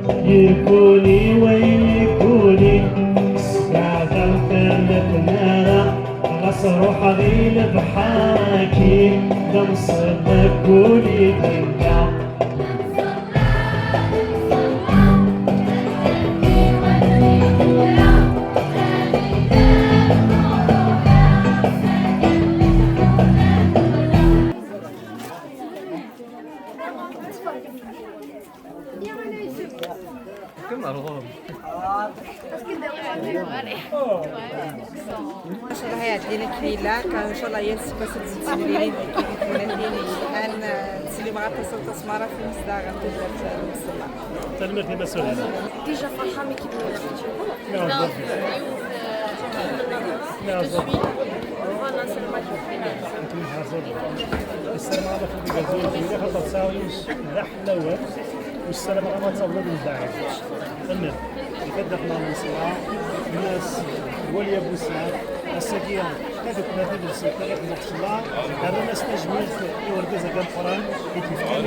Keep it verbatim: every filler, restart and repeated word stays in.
Yegguni wayen yegguni, sbeɛdeɣ-t am tmara, ɣas ruḥeɣ i lebḥer-agi, d amṣelleq ul i d-yekka. ان شاء الله يعدينا كميلة، ان شاء الله يا سبا سبت تمرين كيف كنا فين الان. تسلم غطا صوت سمارة في مصداغ غنتو درت المصلى. تنمر في مسؤولية. Déjà فرحة mais كيف لا، لا، Voilà, c'est le match. السلام عليكم. بزاف ديال الخطر تساوي لا حلاوات. والسلام على ما تصلي من بعيد. تنمر. يقدر مع المصلى. الناس. ولي ابو سعد. الساقية. هذوك ما هذوك السلطة يقدر تصلى. هذا الناس تجميل. يورد زكاة القرآن. يتفكر.